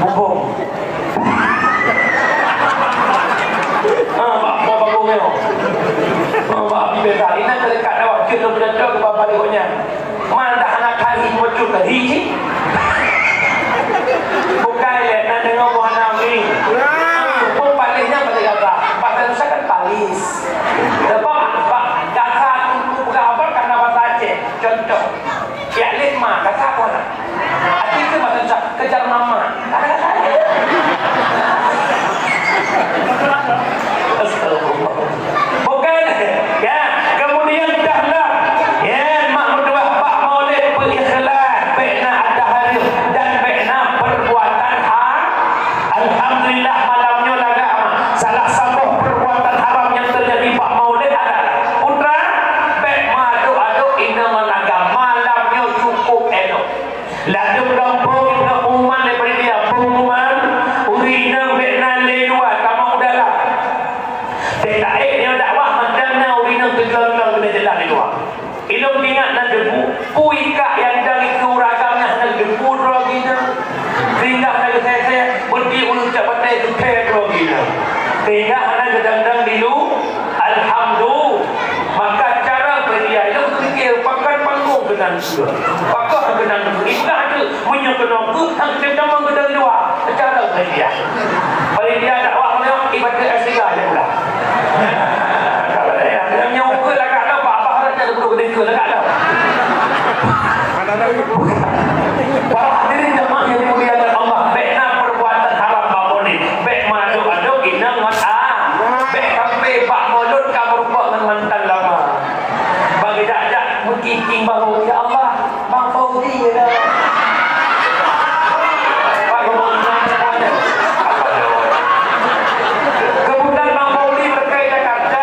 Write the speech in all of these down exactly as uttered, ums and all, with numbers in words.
Bumbong. Ah, bak, bak bagong nyoe. Ah, bak api beda. Inan teudekat awak jeuet lom jatuh keu bapa di gobnyan. Man dah hana kali muncul tadi cit. Bukai lé, na deungoe buah aneuk ni. Pun paléh nyan paléh gata. Bahasa Indonesia kan palis. Lepas, bak, gata tu, tu peugah apa karena bahasa Aceh. Contoh. Siap lé ma, gata apa nak? Hati ke bahasa Indonesia? Kejar mama. Kata-kata aja. Astagfirullah. Bukan, ya. Kemudian dahlah, ya, mak meutuah bak maulid beu ikhlas, bèk na ada hareuem dan bèk na perbuatan ha-, Alhamdulillah, malam nyoe lagak mah. Salah saboh perbuatan haram nyang teujadi bak maulid adalah, putra, bèk meuaduk-aduk inong ngon agam. Malam nyoe cukup énok. Ladôm gampông ngon pengumuman lé panitia, pengumuman, ureueng inong bèk na lé luwa, tamong u dalam. Teuka ék nyoe dakwah mantong na ureueng inong teuglong-glong keuneuk jeulaih lé luwa. Ilôn ingat na debu, peue ikak nyang dang ikeue ureueng agam nyan hana debu droe gina. Sehingga hana geusèe-sèe, beuti ureueng cak batèe geupèe droe gina. Sehingga hana geudang-dang dilu, alhamdulillah. Maka cara panitia ilôn pikir pakan panggong keunan sua. Pakoh keunan sua. Ibadah tu, meunyoe keunoe peuet, hana geudang-dang geudang luwa. Cara panitia. Panitia dakwah nyoe ibarat S tiga je pula. Nyang nyoe ke lagak dah, bah, bah, dah jadi guru ke lagak dah. Para hadirin jemaah yang dimuliakan Allah, bèk na perbuatan haram bak maulid, bèk meuaduk-aduk inong ngon a, bèk sampai bak mulod ka meurumpok ngon mantan lama. Bagi jak-jak meukiking bahu, ya Allah, Bang Fauzi, ya. Kebetulan Bang Fauzi berada di Jakarta.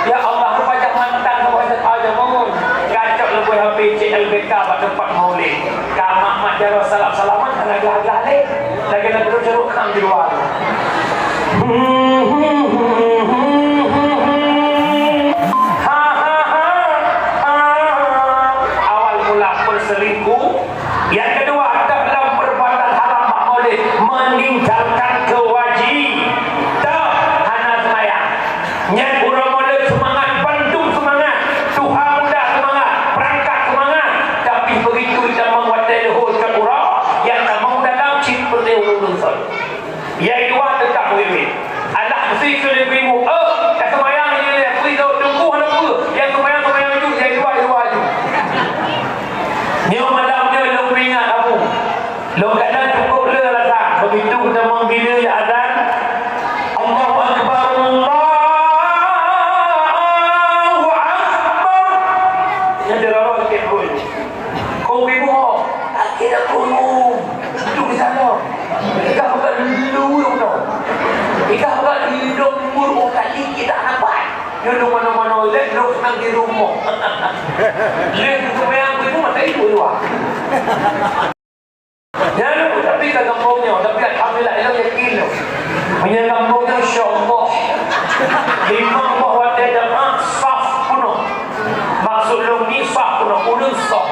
Ya Allah, rupa jak mantan, rupa jak ajamun. Gacok leubeh habis C L B K bak tempat maulid. Ka mak-mak jaroe salam-salaman, hana glah-glah lé. Lagèe na geuruek-geuruek kham di luwa. Ha, ha, ha, ha. Awal mula peuselingkuh. Yang kedua, dalam perbuatan haram bak maulid, meninggalkan kewajiban. Hana seumayang. Nyan uroe maulid seumangat, bandum seumangat, tuha muda seumangat, peurangkat seumangat, tapi begitu jitamong watèe leuhô cot uroe, nyang tamong dalam cit peureulèe ureueng-ureueng sot. Nyang dua teutap meuwét-wét. Alah beusi keu ibu-ibu, "Eh, ka seumayang lé, peue teungku hana peue, nyang seumayang-seumayang ju, nyang dua, dua ju." Nyoe malam nyoe lôn peuingat kamoe. Lôn kadang cukup le rasa, begitu geutamong bila ya azan, Allahu Akbar, Allahu Akbar. Nyan diraro sikit pun. Kong ibu, akhirnya pun. Itu di sana. Kita bukan dulu, no. Kita bukan dulu, umur kali kita nampak. Dulu mana-mana, lek, lek, senang di rumah. Lek, seumayang, ibu, mata ibu dua. Nyan, tapi ka gampông nyoe, tapi alhamdulillah, ilôn yakin lôn. Meunyoe gampông nyoe, insya Allah, limong boh watèe jamaah saf peunoh. Maksud lôn ni saf peunoh, ulôn saf.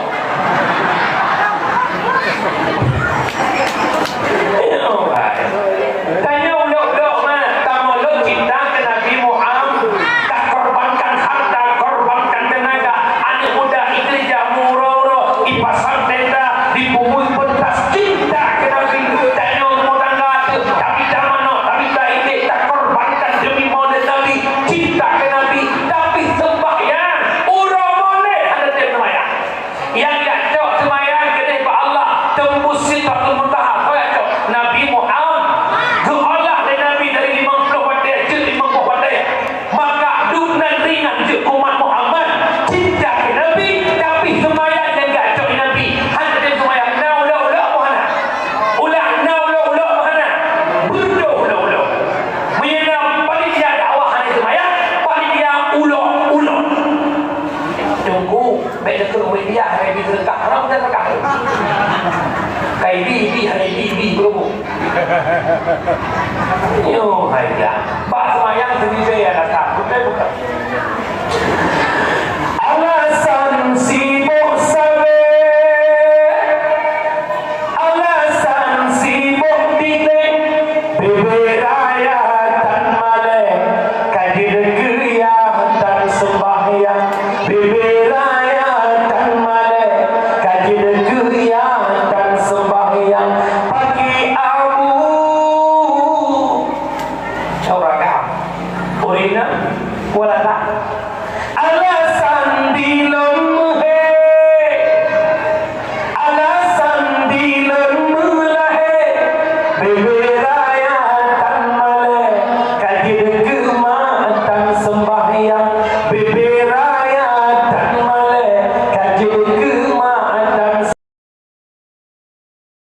Tanyoe ulok-ulok mah, tamulok cinta keu Nabi Muhammad, takorbankan harta, korbankan tenaga, aneuk muda, istri, jamu, uroe-uroe, ipasang tenda, dipeubuet pentas cinta keu Nabi. Tanyoe rumah tangga teuh, tamita manok, tamita iték, takorbankan demi maulid Nabi, cinta keu Nabi, tapi sembahyang, uroe maulid hana tem sembahyang. Nyang jak cok seumayang keudeh bak Allah, teumbus Sidratul Muntaha, soe jak cok? Nabi Muhammad. Geuolah lé Nabi dari limong ploh watèe jeuet limong boh watèe. Maka duek nan ringan jeuet umat Muhammad, cinta keu Nabi, tapi seumayang nyang jak cok Nabi. Hana tem seumayang, na ulok-ulok apa hana? Ulang, na ulok-ulok apa hana? Beutôi ulok-ulok. Meunyoe na panitia dakwah hana seumayang, panitia ulok-ulok. Teungku, bèk deungon ureueng biah, hai bi seudeukah, hana meunan seudeukah. Kai bi, bi, hai bi, bi, beureugueng. Nyoe hai biah. Bak seumayang sendiri ya datang. Bukan, bukan. Alasan sibuk sabe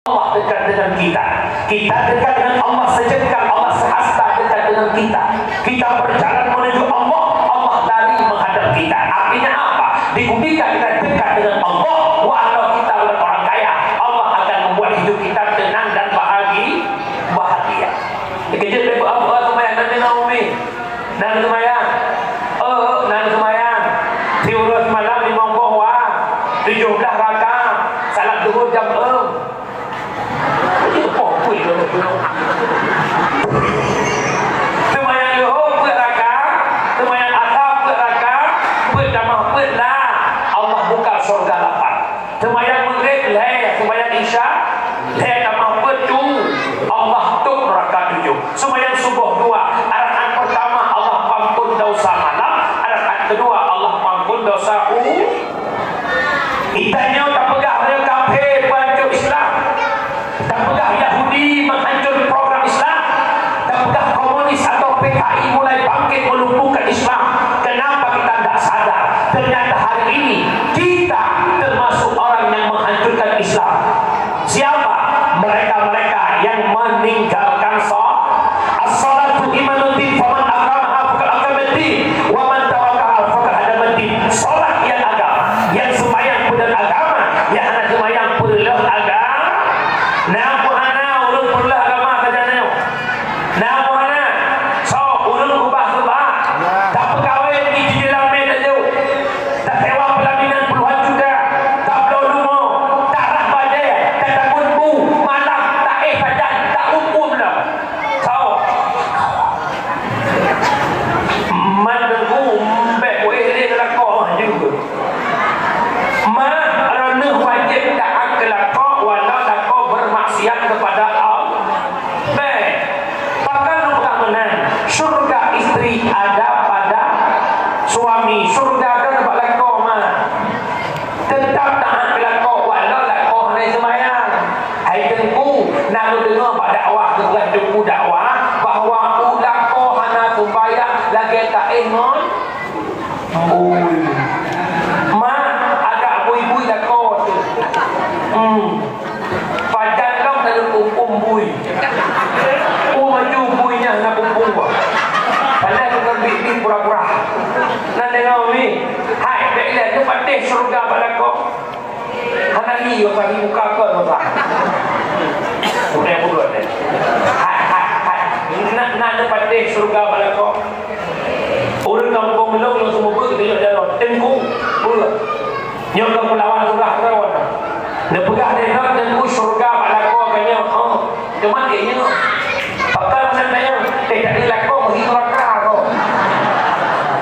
Allah dekat dengan kita. Kita dekat dengan Allah sejengkal, Allah sehasta dekat dengan kita. Kita berjalan menuju Allah, Allah lari menghadap kita. Artinya apa? Di bumi kita dekat dengan Allah, walau kita orang kaya, Allah akan membuat hidup kita tenang dan bahagi-, bahagia. Keujeuet lé beuet-beuet seumayang, na deungoe umi? Na seumayang? Eh, na seumayang. Siuroe seumalam limong boh wa, tujoh blah raka, salat duhur jam eum. Seumayang luhô peuet raka, seumayang asa peuet raka, peuet tamah peuet lah. Allah buka syurga lapan. Seumayang Maghrib lhèe, seumayang Isya lhèe tamah peuet tu, Allah tôp raka tujoh. Seumayang Suboh dua, rakaat pertama Allah pampun dosa malam, rakaat kedua Allah pampun dosa u-, Geutanyoe tapeugah ureueng kafé peuhanco Islam, tapeugah Yahudi menghancur program Islam, tapeugah komunis atau P K I mulai bangkit melumpuhkan Islam. Kenapa kita tidak sadar? Ternyata hari ini kita termasuk orang yang menghancurkan Islam. Siapa? Mereka-mereka yang meninggalkan sa-, as-salatu imaduddin, faman aqamaha faqad aqamaddin, wa man tarakaha faqad hadamaddin. Salat nyang agama, nyang seumayang peue agama, nyang hana seumayang peue agama. Na peue hana ureueng peue agama sajan nyoe? Na peue hana? Soe ureueng ubah-ubah? Tapeukawen di jeulamé tajok. Tasewa pelaminan puluhan juta, tabloe rumoh, tarah bajèe, tatakot bu, malam, taéh pajan, taum-um lom. Soe? Man teungku, bèk kuéh lé lakoe mah jeuet. Mah, droeneuh wajéb taát keu lakoe, walau lakoe bermaksiat kepada Allah. Bèk. Pakon lôn peugah meunan, syurga istri ada pada suami, syurga droe bak lakoe mah. Teutap taát keu lakoe, walau lakoe hana seumayang. Hai teungku, na lôn deungoe bak dakwah, geupeugah teungku dakwah, bahwa u lakoe hana seumayang lagèe taéh ngon bui. Mak, agak bui-bui lakoe teuh. Hmm. Pajan lom taneuk umpung bui. Oh, maju bui nyan na umpung bah. Padahai bukan bit-bit pura-pura. Na deungoe mi. Hai, bèk ilèe, neupatéh syeuruga bak lakoe. Hana hi, ka hi muka kon, bah. Udah bulut deh. Hai, hai, hai. Na, na neupatéh syeuruga bak lakoe. Ureueng gampông lôn, lôn seumeubeuet, geujok jaroe. Teungku, peue? Nyoe ka peulawan surah droe. Neupeugah lé droe teungku syeuruga bak lakoe geuh nyoe. Oh, cuma geuh nyoe. Pakon meunan nyoe? Teuh jadi lakoe meuhi nuraka ko.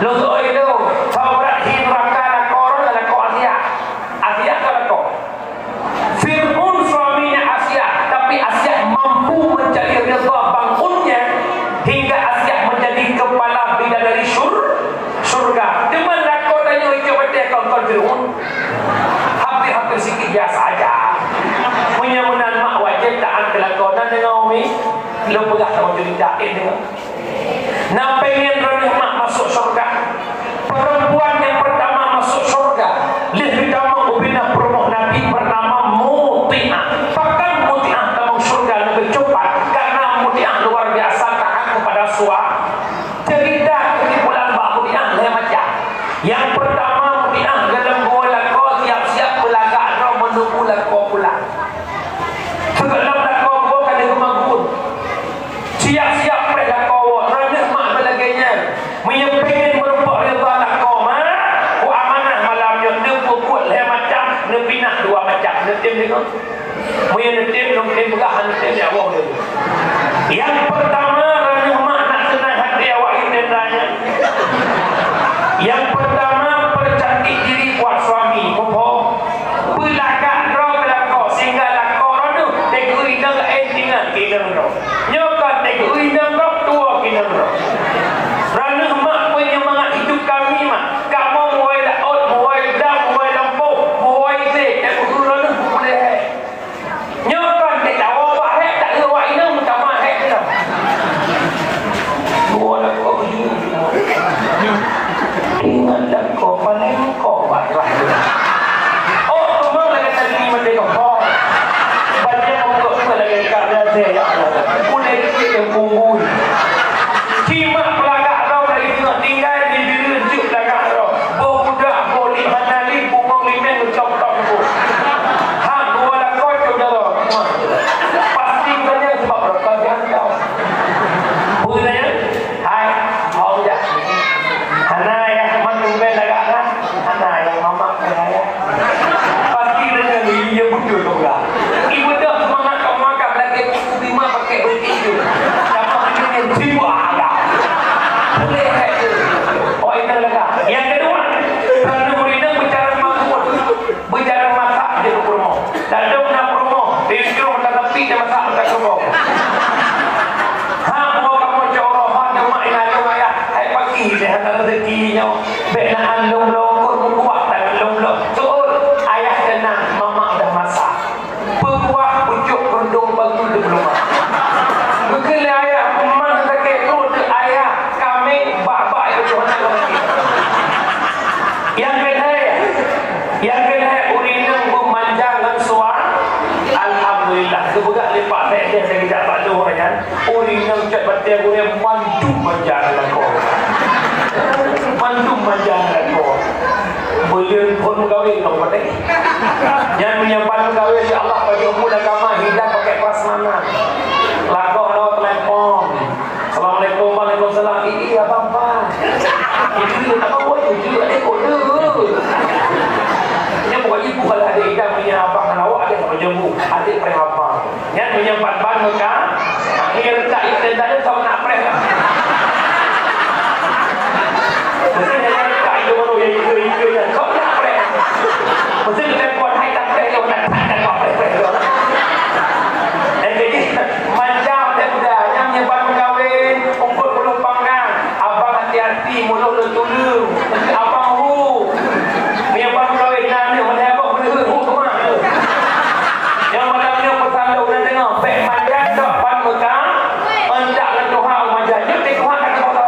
Lôn seuôt lôn, sabab brat hi nuraka lakoe droe, lakoe Asia. Asia ka lakoe. Fir'aun suaminya Asia, tapi Asia mampu mencari ridha bangunnya hingga Asia menjadi kepala bidadari syur-, syurga. Teuma lakoe tanyoe icok watèe kon-kon Fir'aun. Hampir-hampir sikit biasa aja. Meunyoe meunan mak wajéb taát keu lakoe. Na deungoe mi, lôn peugah sama cerita, eh, deungoe. Na pengen droeneuh mak masuk syurga. Perempuan yang pertama masuk syurga, lheueh geutamong ubena peurumoh Nabi bernama Muti'ah. Pakon Muti'ah tamong syurga leubeh cepat? Karena Muti'ah luar biasa taat kepada sua-, cerita kesimpulan bak Muti'ah lhèe macam. Yang pertama, Muti'ah golom geuwoe lakoe siap-siap peulagak droe meununggu lakoe pulang. Sigohlom lakoe geuwoe ka lheueh geumagun. Siap-siap preh lakoe woe, droeneuh mak lagèe nyan. Meunyoe pengen meurumpok ridha lakoe mak, ku amanah malam nyoe, neupeubuet lhèe macam, neupinah dua macam. Neutem deungoe? Meunyoe neutem, lôn tem peugah, hana neutem, ya Allah, neutem. Nyang peurtama, droeneuh mak nak seunang até awak inong nyan. Nyang peurtama, peucantik diri buat suami, muphom? Peulagak droe keu lakoe, sehingga lakoe droeneuh teugeuri inong laén ingat keu inong droe. Nyoe ka teugeuri inong gob tuwoe keu inong droe. Droeneuh mak peunyemangat hidup kami mak. Kamoe muwoe laôt, muwoe dam, muwoe lampôh, muwoe ideh, teugeuri droeneuh mupuléh. Nyoe kon teukawoe bak hék, tak lheueh wak inong meutamah hék inong. Dua lakoe keujeuet. Ladôm na peurumoh, di troh mata tepi dan masak mata keubong. Ha, buah kamoe cok roh, ha, nyoe mak ina nyoe ayah, hai pagi deh hana rezeki nyoe. Bèk na an lom-lom, kon meukuah tangan lom-lom. Seuôt, ayah keunan, mamak dah masak. Peukuah pucôk keureuntông bagus di peuleumah. Meukeuleh ayah, man sakét tu, teu ayah, kamé, bak-bak, itu hana lom sakét. Nyang keuhai, Nyang keuhai ureueng inong beumanja ngon suami. Alhamdulillah, geupeugah lé Pak Sekdes nyang geujak bak lôn nyan, ureueng inong cot batèe gurèe mandum manja ngon lakoe. Mandum manja ngon lakoe. Buleuen phôn meugawé ngon batèe. Nyan meunyoe ban meugawé, ya Allah, baju mu dan kama hidang pakai prasmanan. Lakoe lewat telepon. Assalamualaikum, waalaikumsalam. Ih, ih, abang, bang. Ih, abang, woi, ih, ih, adék, kode. Nya pokok ibu kalau ada idang punya abang, kalau awak ada sama jembu, adék preh abang. Nya punya ban-ban muka. Ini rentak itu dan ada sama nak preh. Mesti ada rentak itu baru yang itu, itu yang kau nak preh. Mesti kita buat hai tak preh, kau nak tak, tak preh, preh. Eh, jadi, Macam teuh muda, nyang meunyeubang meukawen, eungkôt puluh panggang, abang hati-hati, muloh lôn tuleueng, abang hu. Meunyeubang meukawen, na aneuk meunyeubang meuneuheuet hu teuma. Nyang malam nyoe peusan lôn na deungoe, bèk mangat dok ban meuka, euntak ngon tuha u maja, nyoe teuh tuha ka teuka.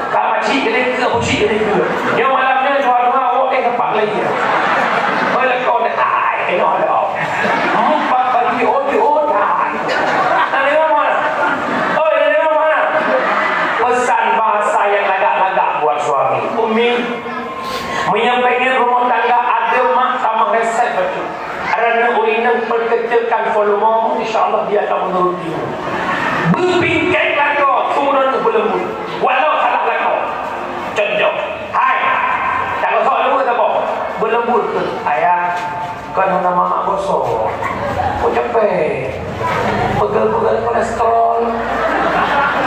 Ka macik keudéh keue, bucik keudéh keue. Nyoe malam nyoe tuha-tuha awak eh teumpat lagi. Oi, lakoe deh, hai, tengok dah. Empat pagi, oh, oh, hai. Tadi ngomong mana? Oi, tadi ngomong mana? Pesan bahasa yang lagak-lagak buat suami. Umi, menyampaikan rumah tangga ada mak sama resep betul. Karena ureueng inong perkecilkan volume, insya Allah dia akan menuruti. Beubingkai lakoe, turun beuleumbut. Walau salah lakoe. Contoh, hai, tak gosok dulu saboh. Beuleumbut tu, ayah, kon hana mamak gosok. Kok capek? Pegel-pegel kolesterol.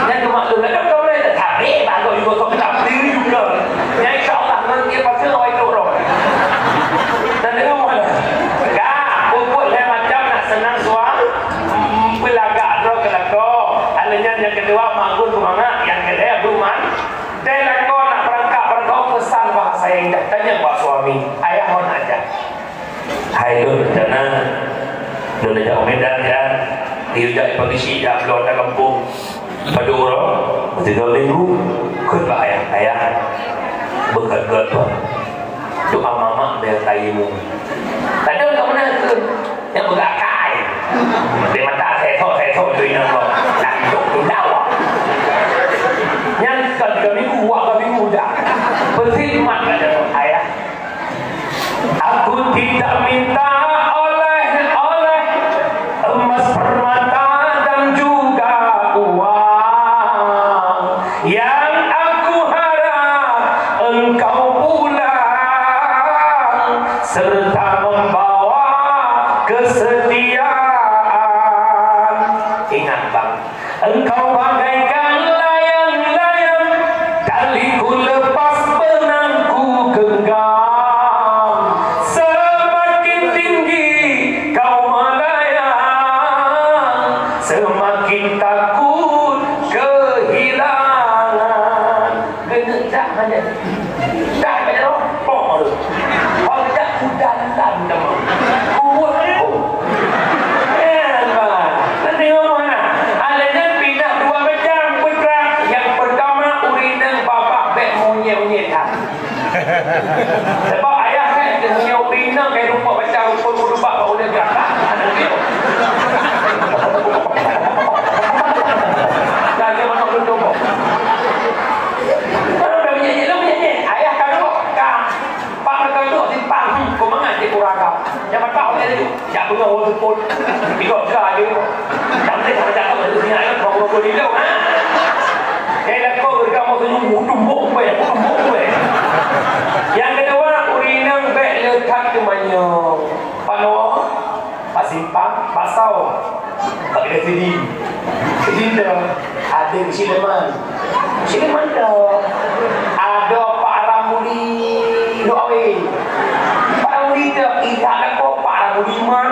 Nyan cuma tu, kadang kau boleh, tapi bagus juga kau tak diri juga. Nyan insya Allah nanti pasal awak itu roh. Dan dengan mana? Kak, pupuk lain macam nak senang suah, hmm, pelagak droe ke lakoe. Hal nyan nyang keudua, makun seumangat, nyang keulhèe, beuman. Dai lakoe nak beurangkat, beurangkat pesan bahasa yang indah, tanya bak suami, ayah mau nak ajak. Hai lôn rencana, lôn jak u Medan, ya. Yue jak pagisi jak bloe ata gampông. Padub uroe, meusigoe minggu, kheun bak ayah, "Ayah, beugöt-göt, Pak. Doa mamak bèe tayue mu." Padub ka meunan kheun, nyang beugöt akai. Di mata sesok-sesok tu inong lo. Nak hidup tu lawa. Nyan ka tiga minggu, dua minggu dah. Peusimat ka jatuh, ayah. Aku tidak minta oleh-oleh, emas permata dan juga uang. Yang aku harap engkau pulang serta membawa kesetiaan. Ingat, Bang, Engkau bagaikan layang-layang, tali ku lepas, benang ku genggam. Semakin tinggi kau melayang, semakin takut kehilangan. Keuneuk jak hana. Dah pada rompok tu. Orang jak udah dalam nama. Kuat tu. Ya, bah. Nanti ngomong mana? Ada nyan pindah dua macam putra. Yang pertama, ureueng inong babah bèk monyet-monyet that. Sebab ayah kan, dia punya ureueng inong, kayak rupa macam rupa guru bak, bak ulèe gak. Anak dia. Dah dia mana belum coba. Kalau dah menyanyi, lu menyanyi. Ayah kandung, kang. Pak kandung, simpang. Hmm, kau mangat dia kurang kau. Jangan tahu dia tu. Jak peugah ureueng seupôt. Tiga belas je. Jangan tak ada tu, dia punya ayah, kau kau dia tu, ha? Kayak kau, kau mau senyum, tumbuk gue, tumbuk gue. Yang kedua, ureueng inong bèk le that keu manyong. Panoe, bak simpang, bak sawo. Bak keude sidin. Sidin tu, ada Sileman. Sileman tu, ada Pak Ramli, lu awe. Pak Ramli tu, tidak ada kok Pak Ramli mah.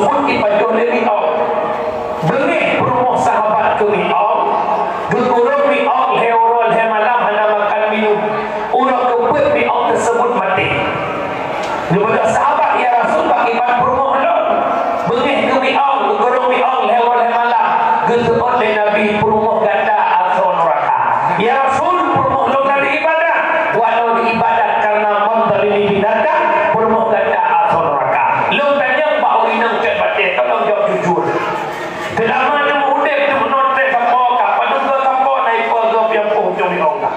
Pun ipajoh lé miong. Beungéh peurumoh sahabat keu miong, geukurong miong lhée uroe lhée malam hana makan minum. Uroe keupeuet miong teuseubut maté. Geupeugah sahabat, "Ya Rasul, pakriban peurumoh lôn?" "Beungéh keu miong, geukurong miong lhée uroe lhée malam." Geuseuôt lé Nabi, "Peurumoh gata asoe nuraka." "Ya Rasul, peurumoh lôn na di ibadat." "Walau di ibadat, kareuna mon tadili binatang, peurumoh gata asoe nuraka." Lôn tanyong bak ureueng inong cot batée, tolong jaweueb jujur. Seulama neumeu udeb, neumeunoe treb sampoe ka, padub goe sampoe na ipe goe piang poh ujong di Allah?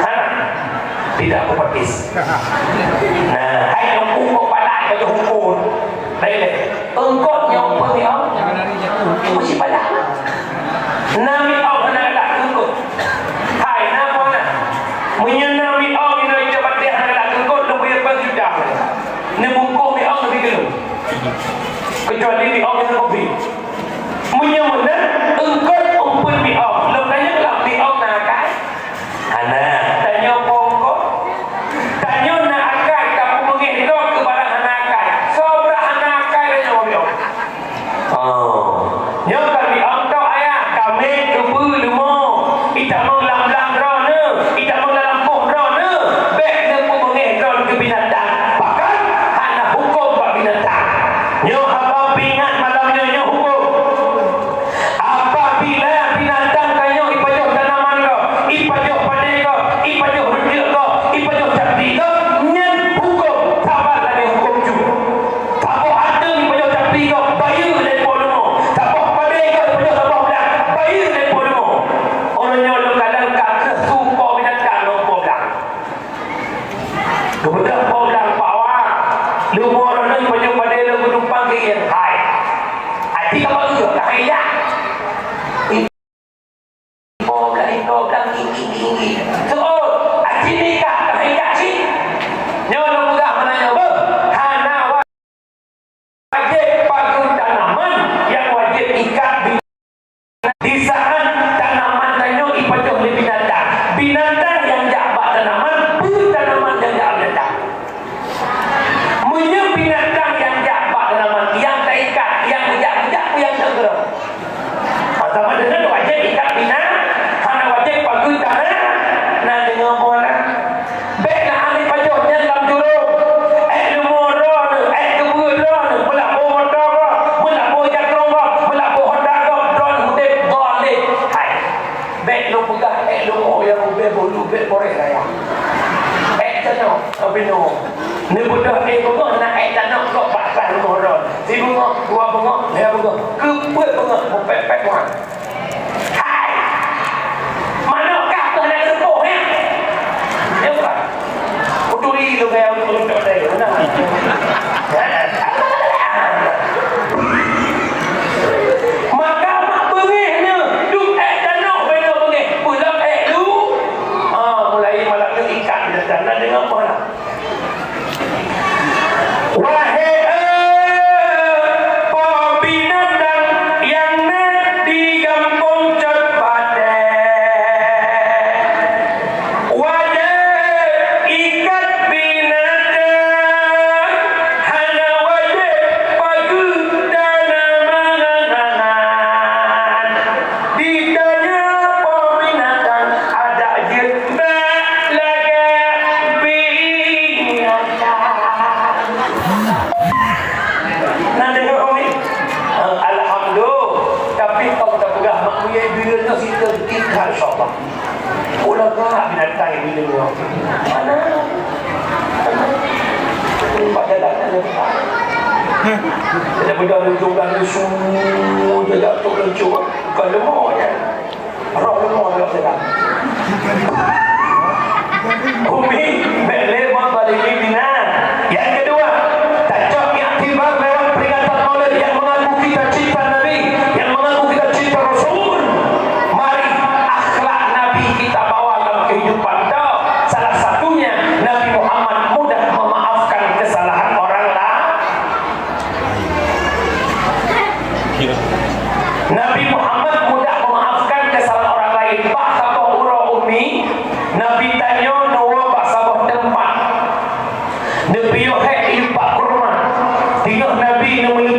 Hana. Tidak kupetis. Nah, hai nyang umpuk padat ka jeuet umpuk. Baik lé. Eungkot nyang umpuk ni, oh. Meusipadat. Na miong hana galak keu eungkot. Hai, na peue na? Meunyoe na miong inoe icok batée hana galak keu eungkot, leubeh peujuta. Neubungkôh miong leubeh geulong. Keucuali miong nyang kopi. Meunyoe meunan, eungkot umpun miong. Lôn tanyong lam miong na akai? Hana. Tanyoe po eungkot? Tanyoe na akai, tapeubeungéh droe keu barang hana akai. Soe brat hana akai tanyoe miong? Oh. Nyoe ka miong tok ayah, kaméng, keubeue, leumo. Itamong lam blang droeneuh, itamong lam lampôh droeneuh. Bék neupeubeungéh droeneuh keu binatang. Pakon? Hana huköm bak binatang. Nyoe haba peuingat malam nyoe, nyoe huköm. Apabila binatang tanyoe ipajoh tanaman gob, ipajoh padé gob, ipajoh reujek gob, ipajoh capi gob, nyan huköm, saban lagée huköm ju. Saboh ateueng ipajoh capi gob, bayeue lé po leumo. Saboh padé gob ipajoh saboh blang, bayeue lé po leumo. Uroe nyoe lôn kalon ka kheueh su po binatang ngon po blang. Geubeudôh po blang pawa, leumo droeneuh ipajoh padé lom geudumpang keu ié hai. Aji ka bayeue ka hai jak. Po blang, po blang, gigi, gigi. Seuôt, aji mita ka hai jak cit. Nyoe lôn peugah meunan nyoe beuh, hana wajéb pageue tanaman, nyang wajéb ikat di, di saát tanaman tanyoe ipajoh lé binatang. Binatang nyang jak bak tanaman, peue tanaman nyang jak bak binatang. Meunyoe binatang nyang jak bak tanaman, nyang taikat, nyang meujak-meujak, peue nyang teugeurok? Maka meunan wajéb ikat bina, hana wajéb pageue tanah, na deungoe muara. Bék na aneuk pajoh nyan lam jurông. Ék leumo droeneuh, ék keubeue droeneuh, meulaboh moto gob, meulaboh jatrong gob, meulaboh honda gob, droeneuh udeb zalim. Hai. Bék lôn peugah ék leumo nyang ubé bolu bék boreh raya. Ék tanoh, tapi nyoe. Neubeudôh ék beungoh na ék tanoh gob bak kah rumoh droeneuh. Sibeungoh, dua beungoh, lhée beungoh, keupeuet beungoh, meupék-pék muat. Hai! Manok kah keuh hana geureupoh, ya? Ya, bukan? Kuturi tu gaya untuk-untuk tadi, benar? Maka mak beungéh nyoe, duek ék tanoh, beno beungéh, peulak ék lu. Ha, mulai malam nyoe ikat binatang, na deungoe peue na? Wahé, eh, po binatang nyang na di gampông Cot Batée, wajéb ikat binatang, hana wajéb pageue tanaman. Di tanyoe po binatang adak jeuet bak lagée binatang. Na deungoe, umi? Alhamdulillah. Tapi kamoe tapeugah mak buyée bileuen nyoe siteuk tingkat, insyaallah. Ulah galak binatang nyang bileuen nyoe. Mana? Pada datang. Kita bedah ujung dan lesu, dia jatuh lesu. Bukan lemah je. Roh leumo lom teuka. Umi, bék lé mon balili bina. Nyang keudua, tacok iktibar lewat peringatan Maulid nyang mengaku kita cinta Nabi, nyang mengaku kita cinta Rasul. Mari akhlak Nabi kita bawa dalam kehidupan kita. Salah satunya, Nabi Muhammad mudah memaafkan kesalahan orang lain. Nabi Muhammad mudah memaafkan kesalahan orang lain. Bak saboh uroe, umi, Nabi tanyoe neuwoe bak saboh teumpat. Neupiôh hék iyup bak kurma. Teungoh Nabi neumeu-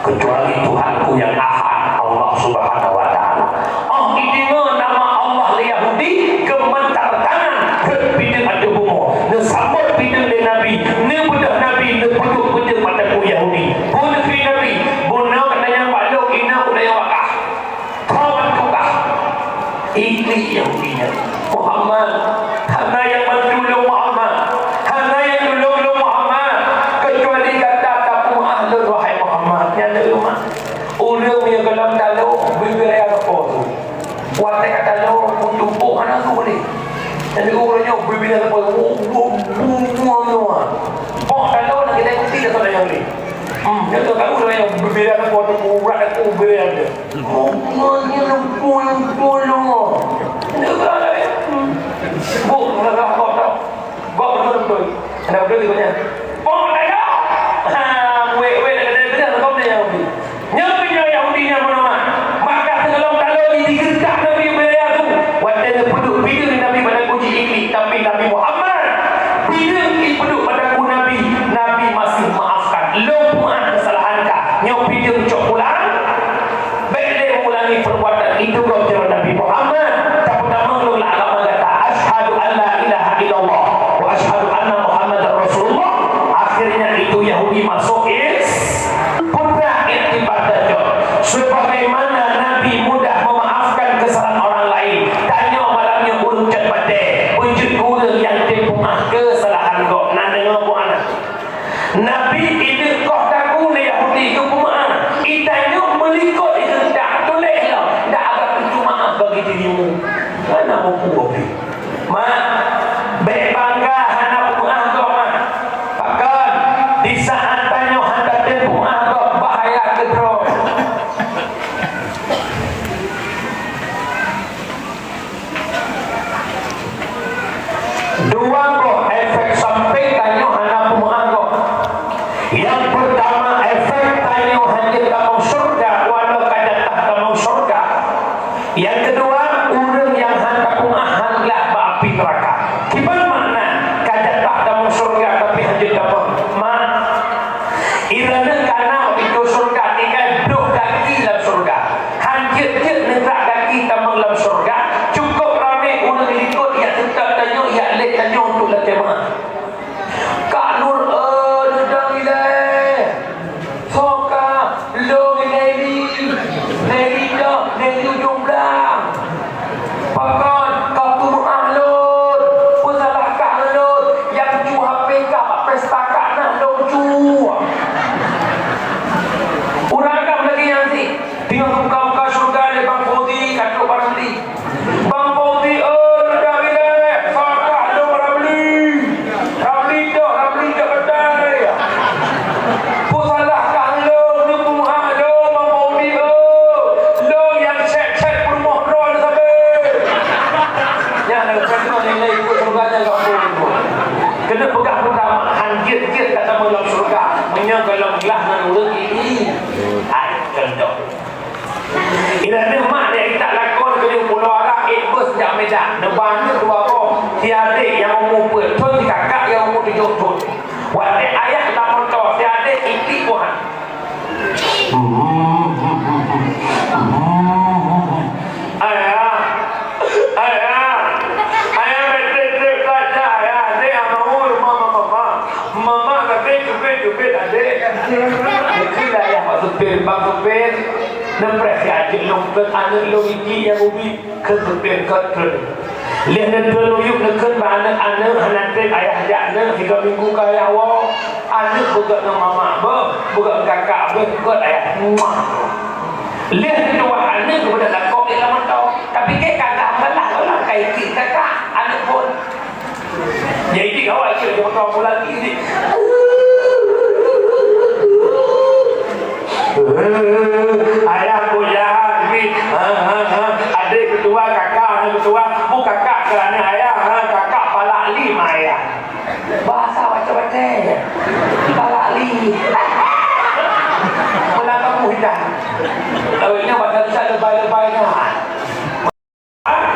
Kecuali Tuhanku yang Ahad, Allah Subhanahu wa Taala. Oh, ideungoe nama Allah lé Yahudi, geumeuntar tangan, rhot pideung ateueh bumoe. Neusambot pideung lé Nabi, neubeudôh Nabi, neupeuduek pideung mata ku Yahudi. Bunoe keu Nabi, bunoe keu nyang bak lôn, inoe keu nyang bak kah. Kawan tukah. Iklik Yahudi nyan. Muhammad, hana nyang bantu lôn Muhammad. Hana nyang tulông lôn Muhammad. Kecuali gata tapeumaáh lôn, wahai Muhammad. Nyan lôn mak. Ureueng nyang goh lam taloe, bibir raya sapo tu. Watèe ka taloe, meutumpôk hana su boleh. Jadi ureueng nyoe bibir raya sapo, bu, bu, bu, bu, bu. Pok taloe, nak kita ikuti dah saudara yang ni. Hmm, dia tu tahu dah yang bibir raya sapo tu, urat aku bibir raya dia. Bukan, bukan, bukan. Bukan, bukan. Bukan, bukan. Ada betul juga. Bukan, bukan. Ha, weh, weh, ada betul, bukan, bukan. Nyoe meunyoe Yahudi nyan meunoe, maka sigohlom taloe jih digeureutak Nabi Ibrahim tu. Watèe geupeuduek pideung Nabi pada kuji Iblis, tapi Nabi Muhammad, pideung jipeuduek pada ku Nabi, Nabi masih maafkan. Lôn peumaáh keusalahan ka. Nyoe pideung cok pulang. Bèk lé ulangi perbuatan itu, gob jaroe Nabi Muhammad. Tapeutamong lôn lam agama gata. Asyhadu an la ilaha illallah wa asyhadu anna Muhammadar Rasulullah. Akhirnya itu Yahudi masuk Is-, putra iktibar tanyoe. Sebagaimana Nabi mudah memaafkan kesalahan orang lain, tanyoe malam nyoe ureueng cot batèe, beujeuet ureueng nyang teupeumaáh keusalahan gob. Na deungoe buet aneuk. Nabi ideuk koh taku lé Yahudi geupeumaáh. Itanyoe meulikot igeuntak tuléh lom, dak agak pintoe maaf bagi dirimu. Hana mupu Nabi. Mak, bèk bangga hana peumaáh gob, mak. Pakon, di saat tanyoe hana tatem peumaáh gob, bahaya keudroe. Dua boh efek samping tanyoe hana peumaáh gob. Nyang peurtama, efek tanyoe hanjeuet tamong syeuruga, walau ka jatah tamong syeuruga. Nyang keudua, ureueng nyang hana peumaáh han gleh bak api neuraka. Kiban makna ka jatah tamong syeuruga tapi hanjeuet tamong? Mak, ireuna kana pintoe syeuruga tinggai bloh gaki lam syeuruga. Han jeuet-jeuet neutrak gaki tamong lam syeuruga, cukôp ramé ureueng likot jak seutôt tanyoe, jak lét tanyoe untuk lakèe meu'ah. Kak Nur, eh, neudong ilèe. Soe ka? Lôn ilèe Neli. Neli nyoe, Neli ujong blang. Pakon, ka peumeu'ah lôn. Peusalah kah lôn. Nyang cu H P kah bak pesta kah na lôn cu. Ureueng agam lagèe nyan sit. Teungoh buka-buka syeuruga lé Bang Fauzi, ka trôk bak Ramli. Bang Fauzi, eh, lôn dong ilèe, soe ka lôn bak Ramli. Ramli dong, Ramli dong keutai. Peusalah kah lôn, lôn peumeu'ah lôn, Bang Fauzi, eh. Lôn nyang cèt-cèt peurumoh droe sabe. Nyan, nyan, nyan, nyan, ikôt syeuruga nyan gampông. Keuneuk peugah peugah, han jeuet-jeuet ka tamong lam syeuruga. Meunyoe gohlom glah ngon ureueng ini. Hai, contoh. Inan deuh mak dek tak lakon keu Pulo Arab, ék bus jak Medan. Neuba aneuk dua boh. Si adek nyang umu peuet thon, si kakak nyang umu tujoh thon. Watèe ayah lam moto, si adek itik buhan. Ayah, ayah, ayah, betul-betul saja, ayah. Adek mau rumah mama, mama. Mama kata cubit-cubit adek. Itulah ayah mak supir, bang supir. Neupreh si Acil lôn kheun aneuk lôn Iti nyang ubit, kheun supir kheun treun. Lheueh neutreun u yup neukheun bak aneuk-aneuk hana trép ayah jak neuk, sigoe minggu ka ayah woe. Aneuk beugöt ngon mamak beuh, beugöt ngon kakak beuh, beugöt ayah. Muah. Lheueh neutuwah aneuk geubeudôh lakoe gét lam moto. Tapi gét kakak meukalah, kakak kai cit kakak, aneuk phôn. Jadi awak cit, dia pakai apa lagi ni? Ayah kuliah ni. Ha, ha, ha. Adik ketua, kakak anak ketua. Bu kakak kerana ayah, ha, kakak palak lima ayah. Bahasa macam-macam. Palak li. Melangkah mudah. Kalau ini bahasa bisa lebay-lebay kan.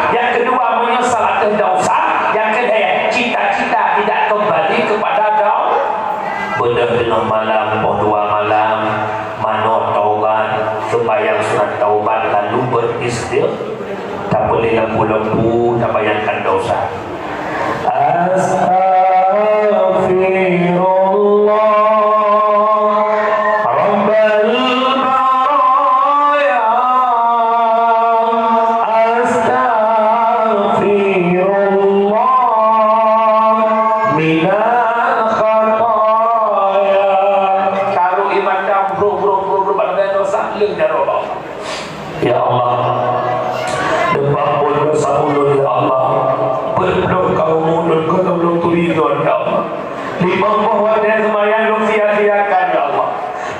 Nyang keudua, meunyeusal ateueh desya. Nyang keulhèe, cita-cita tidak kembali kepada do-, beudôh teungoh malam, poh dua malam, manoe Lembu tabayangkan dosa. Astaghfirullah Rabbal baraya. Astaghfirullah minal khataya. Taruh ié mata, brok, brok, brok, brok, bak dosa, leueng jaroe bak Allah. Ya Allah, neupeuampon desya ulôn, ya Allah. Peuet ploh kaum ulôn, keu lôn turi lôn, ya Allah. Limong boh watèe seumayang lôn sia-siakan, ya Allah.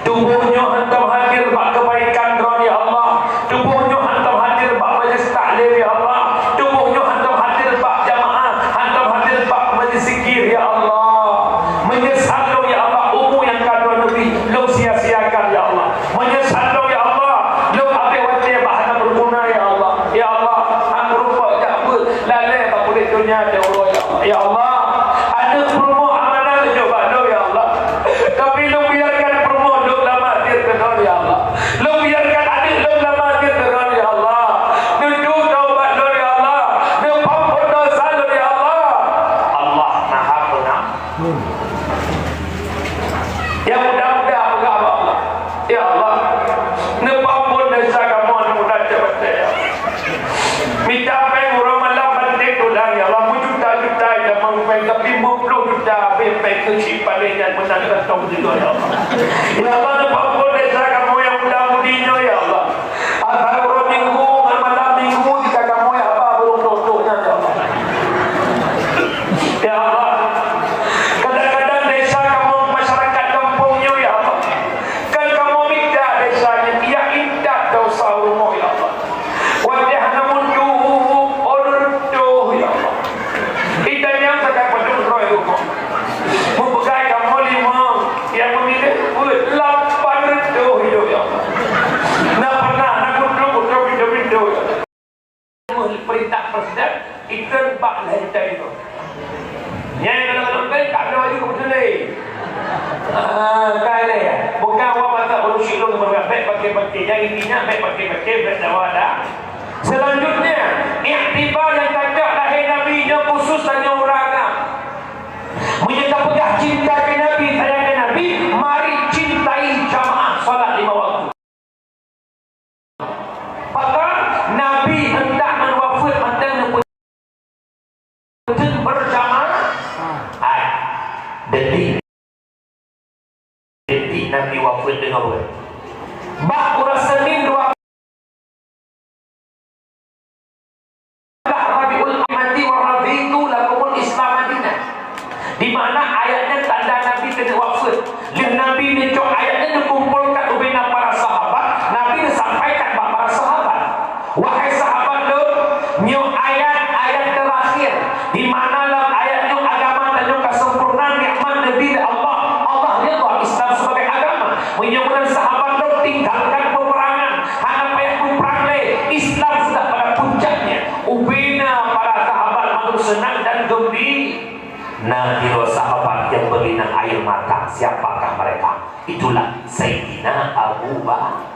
Tuboh nyoe hantom hadir bak keubaikan droe, ya Allah. Tuboh nyoe hantom hadir bak majelis taklim, ya Allah. Tuboh nyoe hantom hadir bak jamaah, hantom hadir bak majelis zikir, ya Allah. Meunyeusal lôn, ya Allah, umu nyang ka droeneuh bri, lôn sia-siakan, ya Allah. Meunyeusal lôn, ya Allah, lôn abéh watèe bak hana beuguna, ya Allah. Ya Allah, hana rupa jak beuet, lalè bak kulét donya teuh uroe, ya Allah. Ya Allah, aneuk peurumoh amanah neujok bak lôn, ya Allah. Tapi lôn biarkan peurumoh lôn lam até teuh, ya Allah. Lôn biarkan aneuk lôn lam até teuh, ya Allah. Neutôp taubat lôn, ya Allah. Neupeuampon desya lôn, ya Allah. Allah Maha Pengampun. Nyang muda-muda peugah bak Allah, "Ya Allah, neupeuampon desya kamoe nyang muda cit watèe, ya Allah." Mita pèng uroe malam banté tulang, ya Allah, meujuta-juta itamong pèng, tapi lima ploh juta abéh pèng keuchik paléh nyan meunan kantong sigoe, ya Allah. Ya Allah, neupeuampon desya kamoe nyang muda-mudi nyoe, ya Allah. Asai uroe Minggu ngon malam Minggu jika kamoe haba burông tôh-tôh nyan, ya Allah. Ya Allah, kadang-kadang desya kamoe masyarakat gampông nyoe, ya Allah. Kan kamoe mita desya nyan, ya, intat desya rumoh, ya Allah. Watèe hana meututoe, oh, reutôh, ya Allah. Itanyong sakai padum droe rumoh. Meupeugah kamoe limong, nyang meumileh peuet lapan reutôh hidup, ya Allah. Na pernah na kutrok-kutrok pintoe-pintoe, ya Allah. Peurintah presiden, ikheun bak lhèe juta limong. Nyang lam-lam ka laju keu beutôi. Ah, ka lé. Bukan awak masa ureueng syik lôn beureukat, bèk paké-paké. Nyang intinya bèk paké-paké, bèk dawa dah. Selanjutnya, iktibar nyang tacok lahé Nabi nyoe khusus tanyoe ureueng agam. Meunyoe tapeugah cinta keu Nabi, sayang keu Nabi, mari cintai jamaah salat lima waktu. Pakon Nabi hendak ngon wafeuet mantong neupeuteun beurjamaah? Hai, detik. Detik Nabi wafeuet deungon wafeuet. Bak uroe Senin dua Rabiul Amati wa raditu lakumul Islam madinah. Di mana ayat nyan tanda Nabi keuneuk wafeuet. Lheueh Nabi neucok ayat nyan neukumpolkan ubena para sahabat, Nabi neusampaikan bak para sahabat, "Wahai sahabat lôn, nyoe ayat-ayat teurakhir, di mana lam ayat nyoe agama tanyoe ka sempurna nikmat neubi lé Allah. Allah ridha Islam sebagai agama. Meunyoe meunan sahabat lôn tinggalkan peuperangan, hana payah muprang lé, Islam sudah pada puncaknya." Ubena para sahabat mandum seunang dan geumbira. Na sidroe sahabat nyang beurlinang air mata. Siapakah mereka? Itulah Sayyidina Abu Bakar.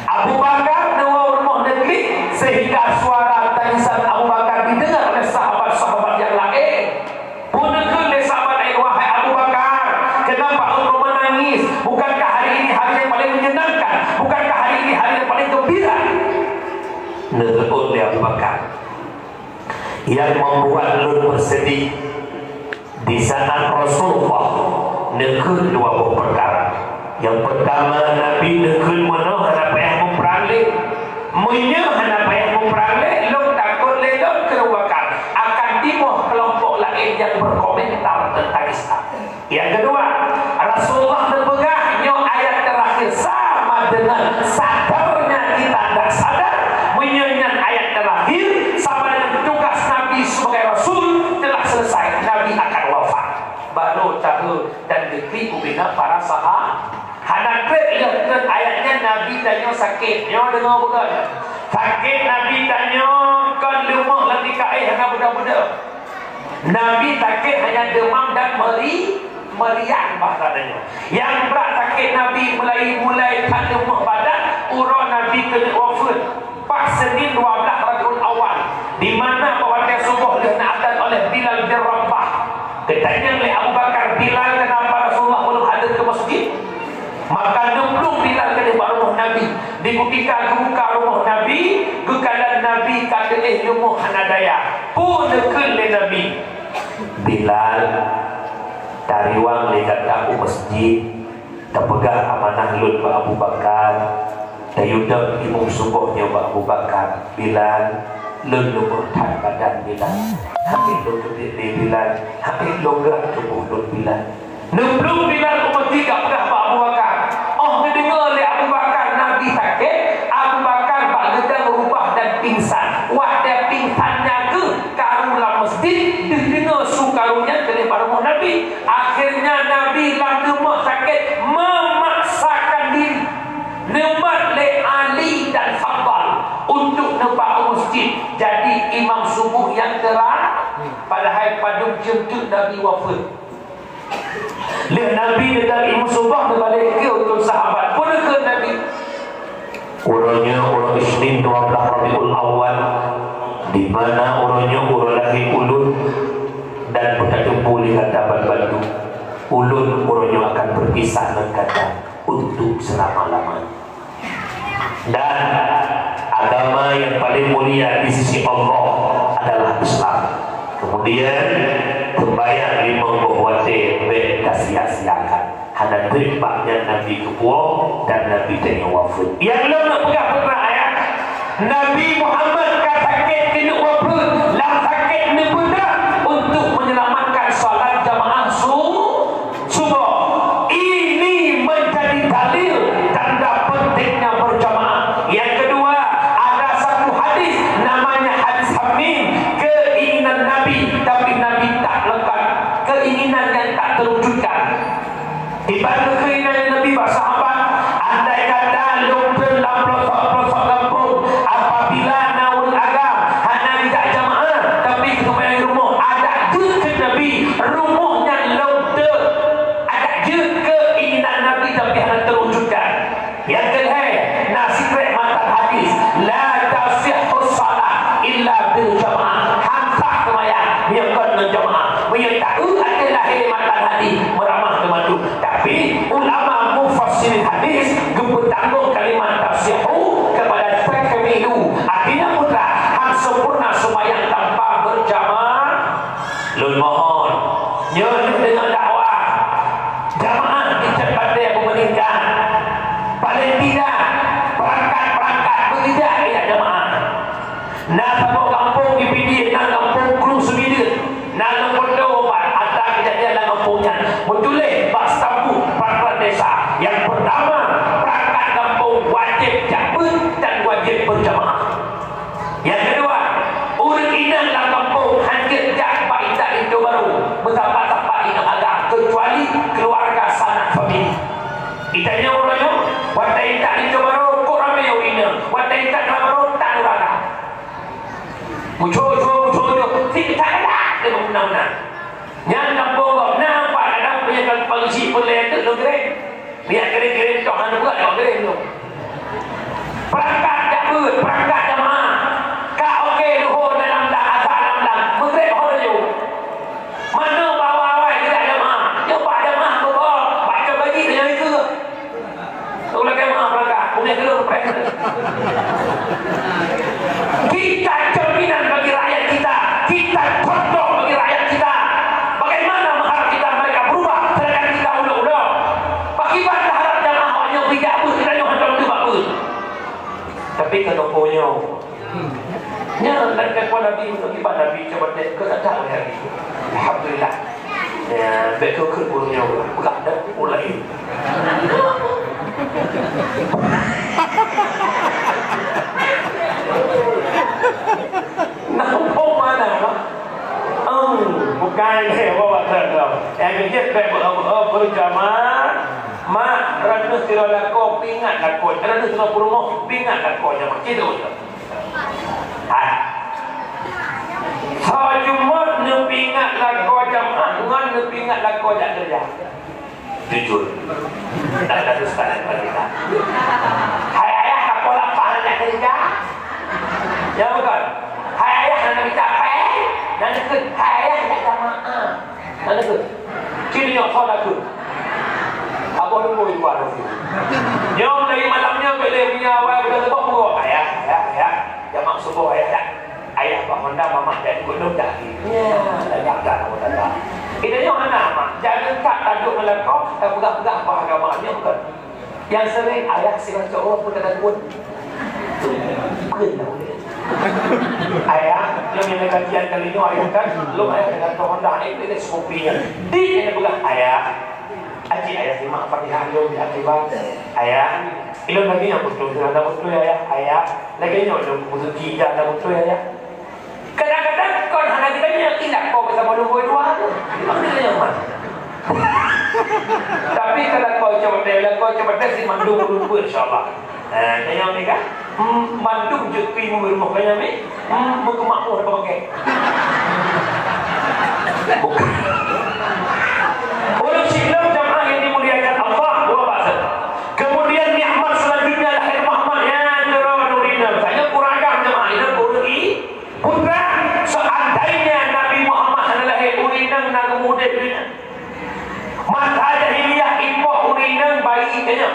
Abu Bakar neuwoe u rumoh neuklik sehingga suara tangisan Abu Bakar didengar oleh sahabat-sahabat nyang laén. Peue neukheun lé sahabat laén, "Wahai Abu Bakar, kenapa engkau menangis? Bukankah hari ini hari yang paling menyenangkan? Bukankah hari ini hari yang paling gembira?" Neuteuôt lé Abu Bakar, "Yang membuat lôn bersedih di saat Rasulullah neukheun dua boh peukara. Yang pertama, Nabi neukheun meunoe hana payah muprang lé. Meunyoe hana payah muprang lé, lôn takot lé lôn keu Abu Bakar akan timoh keulompok laén nyang berkomentar tentang Islam. Yang kedua, Rasulullah neupeugah nyoe ayat terakhir sama dengan sadarnya kita tidak sadar, meunyoe nyan ayat terakhir sama dengan tugas Nabi sebagai Rasul telah selesai, Nabi akan wafat." Baru tahu dan diklik ubena para sahabat. Hana treb lheueh kheun ayat nyan Nabi tanyoe sakét. Nyoe deungoe beugöt. Sakét Nabi tanyoe kon leumah lam tika éh hana beudôh-beudôh. Nabi sakét hanya demam dan meri-, meriang bahasa tanyoe. Nyang brat sakét Nabi mulai, mulai that leumah badan uroe Nabi keuneuk wafeuet, pas Senin dua belas Rabiul Awal. Di mana bak watée suboh lheueh na azan oleh Bilal bin Rabah, geutanyong lé Abu Bakar, "Bilal, kenapa Rasulullah belum hadir ke masjid?" Maka neuplueng Bilal keudeh bak rumoh Nabi. Di kutika geubuka rumoh Nabi, geukalon Nabi ka teuéh leumoh hana daya. Peue neukheun lé Nabi, "Bilal, tariwang lé gata u masjid, tapeugah amanah lôn bak Abu Bakar, tayue dong imum suboh nyoe bak Abu Bakar. Bilal, lôn leumoh that badan, Bilal. Hana lôn teubiet lé, Bilal. Hana lôn geurak tuboh lôn, Bilal." Neuplueng Bilal u masjid ka peugah bak Abu Bakar. Óh geudeungoe lé Abu Bakar Nabi sakét, Abu Bakar bak geudong rubah dan pingsan. Watée pingsan nyan kheueh karu lam masjid, deuh deungoe su karu nyan keudeh bak rumoh Nabi. Akhirnya Nabi lam leumoh sakét memaksakan diri neumat lé Ali dan Faddal untuk neuba u masjid. Jadi imam suboh nyang keura, padahai padub jeuem teuk Nabi wafeuet. Lheueh Nabi neuba imum suboh, neubalek keu ukeue sahabat. Peue neukheun Nabi? Uroe nyoe uroe Isnin dua belas Rabiul Awal, di mana uroe nyoe uroe lahé ulôn, dan beutateupeue lé gata banmandum, ulôn uroe nyoe akan beupisah ngon gata untuk seulama-lamanya. Dan agama yang paling mulia di sisi Allah adalah Islam. Kemudian, sembahyang limong boh watée bék tasia-siakan. Hana treb bak nyan Nabi geupuwoe dan Nabi tanyoe wafeuet. Nyang lôn peugah peue ayat, Nabi Muhammad ka sakét keuneuk wafeuet, lam sakét neupeugah untuk menyelamatkan salat jamaah su-, suboh. Ini menjadi dalil tanda pentingnya berjamaah. Yang kedua, ada satu hadis namanya hadis Hamim, keinginan Nabi, tapi Nabi tak lengkap, keinginan yang tak terwujudkan. Iban keinginan Nabi bak sahabat, andai kata lôn treun lam pelosok-pelosok gampông, apabila na ureueng agam hana jijak jamaah, tapi seumayang rumoh, adak jeuet keu Nabi, rumoh nyan lôn treun. Adak jeuet keu keinginan Nabi tapi hana teuwujudkan. Nyang keulhèe, na sikrek matan hadis, "La tasihhu shalah illa bil jamaah." Han sah seumayang meunyoe kon ngon jamaah. Meunyoe taeu ateueh lahé matan hadis, meuramah keu mandum. Tapi, ulama mufassirin hadis geupeutanggong kalimat tasihhu kepada takmilu. Artinya mutlak, han sempurna seumayang tanpa berjamaah. Lôn mohon, nyoe deungon dakwah, jamaah di Cot Batèe beumeuningkat. Paleng tidak, peurangkat-peurangkat beujak keu jamaah. Na saboh gampông di Pidie, nan gampông Krueng Seubideuen. Na lôn foto bak atra keujadian lam gampông nyan. Meutuléh bak sitampuk peuratoran desa. Nyang peurtama, peurangkat gampông wajéb jak beuet dan wajéb beujamaah. Nyang keudua, ureueng inong lam gampông hanjeuet jak bak intat linto barô, meusapat-sapat inong agam, keucuali keuluwarga sanak famili. Geutanyoe uroe nyoe, watèe intat linto barô, kok ramé ureueng inong, watèe intat lam barô, tan ureueng agam. Muco-co, muco-co, si keucak-keucak, lé meunan-meunan. Nyan gampông gob na, pat kadang peunyataan polisi peulée teuk lôn kirém. Biar kirim-kirim toh hana buat, awak kirim tu. Peurangkat jak beuet, peurangkat jamaah. Ka oke luhô dalam lam, asa dalam lam. Meugreb ho laju. Manoe bawa awai geujak jamaah. Nyoe bak jamaah keu boh, bak coe gaji nyoe ikeu. Ulôn lagèe maaf peurangkat, ulôn keu lôn preh. Kita cerminan bagi rakyat kita, kita contoh bagi rakyat kita. Bagaimana mengharap kita mereka berubah, sedangkan kita ulok-ulok? Pakriban taharap jamaah awak nyoe bijak beuh, kita nyoe hantom teuh bak beuh. Tapi keu toko nyoe, nyan dan keu Nabi, akibat Nabi cuba tek keu kata Nabi. Alhamdulillah. Ya, betul ke burungnya orang? Bukan ada orang lain. Nampak mana, Mak? Hmm, bukan, eh, bawa saya tahu. Yang kecil, baik, ber-, ber-, berjamaah, mak, ratus kilo lako, pingat lako. Ratus lima puluh rumah, pingat lako jamaah. Gitu, gitu. Hai. Soe Jumat neupingat lakoe jamaah ngon neupingat lakoe jak keureuja. Jujur. Tak ada dusta dan panita. Hai ayah, lakoe lapah jak keureuja? Ya, bukan? Hai ayah, Capek, dan dekat hai, tak sama. Dan dekat. Sini nyok kau lagu. Abah nunggu di luar. Nyok dari malam nyok, bila punya awal, bila sebab pukul. Ayah, ayah, ayah. Jamak subuh, ayah, ayah. Ayah, Pak Honda, mamak, dan ikut dong dah. Ya, dah, dah, dah, dah, dah. Kita nyok anak, mak. Jangan tak tajuk malam kau, tak pegang-pegang apa agama nyok, bukan. Nyang sering ayah sibaca Allah pun takot. Bukan dah boleh. Ayah, nyang, nyang kajian kali nyoe ayah kan, lom ayah dengan pohon dah, eh, dia supi nya. Di, dia pegang ayah. Aji ayah simak Fatihah lom di akibat. Ayah, ilôn lagi nyang beutôi, ada beutôi ayah. Ayah, lagi nyok lôn beutôi, ada beutôi ayah. Kadang-kadang kon hana geutanyoe, indak po beusama lubui dua tu. Apa dia yang mana? Tapi kalau kau coba deh, kalau kau coba deh si mandum lubui, insya-Allah. Eh, tanya ni kan? Hmm, mandum je kui mu rumah kau ni. Hmm, berkemakmur kau pakai. Bukan. Ureueng Islam jamaah yang dimuliakan Allah, dua bahasa. Kemudian nikmat selanjutnya lahir Muhammad, ya, turun ureueng Islam. Saya kurang agam jamaah, ini ureueng i-, Putra, seandainya Nabi Muhammad hana lahé, ureueng inong na geumeuudép donya. Masa jahiliyah ipoh ureueng inong bayi keu nyoe.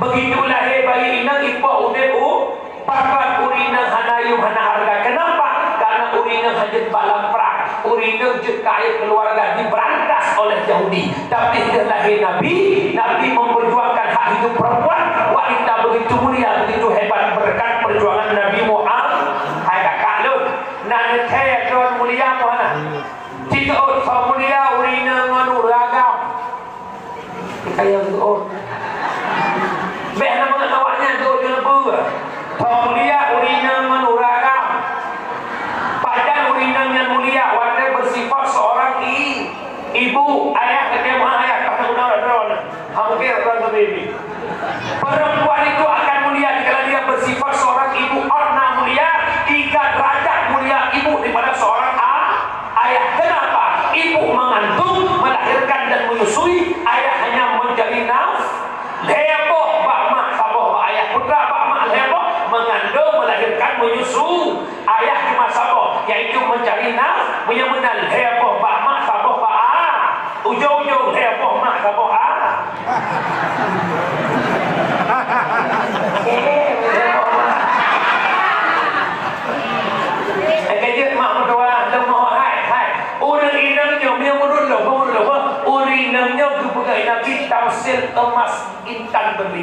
Begitu lahé bayi inong ipoh udép u pakat, ureueng inong hana yum hana hareuga. Kenapa? Karena ureueng inong hana jeuet bak lam prang. Ureueng inong jeuet keu aib keluarga, diberantas oleh Yahudi. Tapi setelah lahé Nabi, Nabi memperjuangkan hak hidup perempuan, wanita begitu mulia, begitu hebat berkat perjuangan Nabi Muhammad. Hai kakak lôn, na neuthèe droe mulia meuhana? Cit teuôt, soe mulia, ureueng inong ngon ureueng agam? Kaya teuôt. Bèk na mangat awak nyan teuôt keuneuk peue. Soe mulia, ureueng inong ngon ureueng agam? Pajan ureueng inong nyan mulia? Watèe beusifat seorang i-, ibu, ayah, lagèe meu'ah ayah, ka guna droeneuh. Hana mungken droeneuh baby. Perempuan itu akan mulia dikala dia bersifat seorang ibu. Ot na mulia, tiga derajat mulia ibu daripada seorang a-, ayah. Kenapa? Ibu mengandung, melahirkan dan menyusui, ayah hanya mencari naf-, lhèe boh bak mak, saboh bak ayah. Putra bak mak lhèe boh, mengandung, melahirkan, menyusu. Ayah cuma saboh, yaitu mencari naf-, meunyoe meunan lhèe boh bak mak, saboh bak a-, ujong-ujong lhèe boh mak, saboh a-. Eh, lhèe boh mak. Eh, kejut mak meutuah, leumoh hai, hai. Ureueng inong nyoe, meunyoe ureueng lom, ureueng lom, ureueng inong nyoe geupeugah Nabi tamsil emas intan berlian.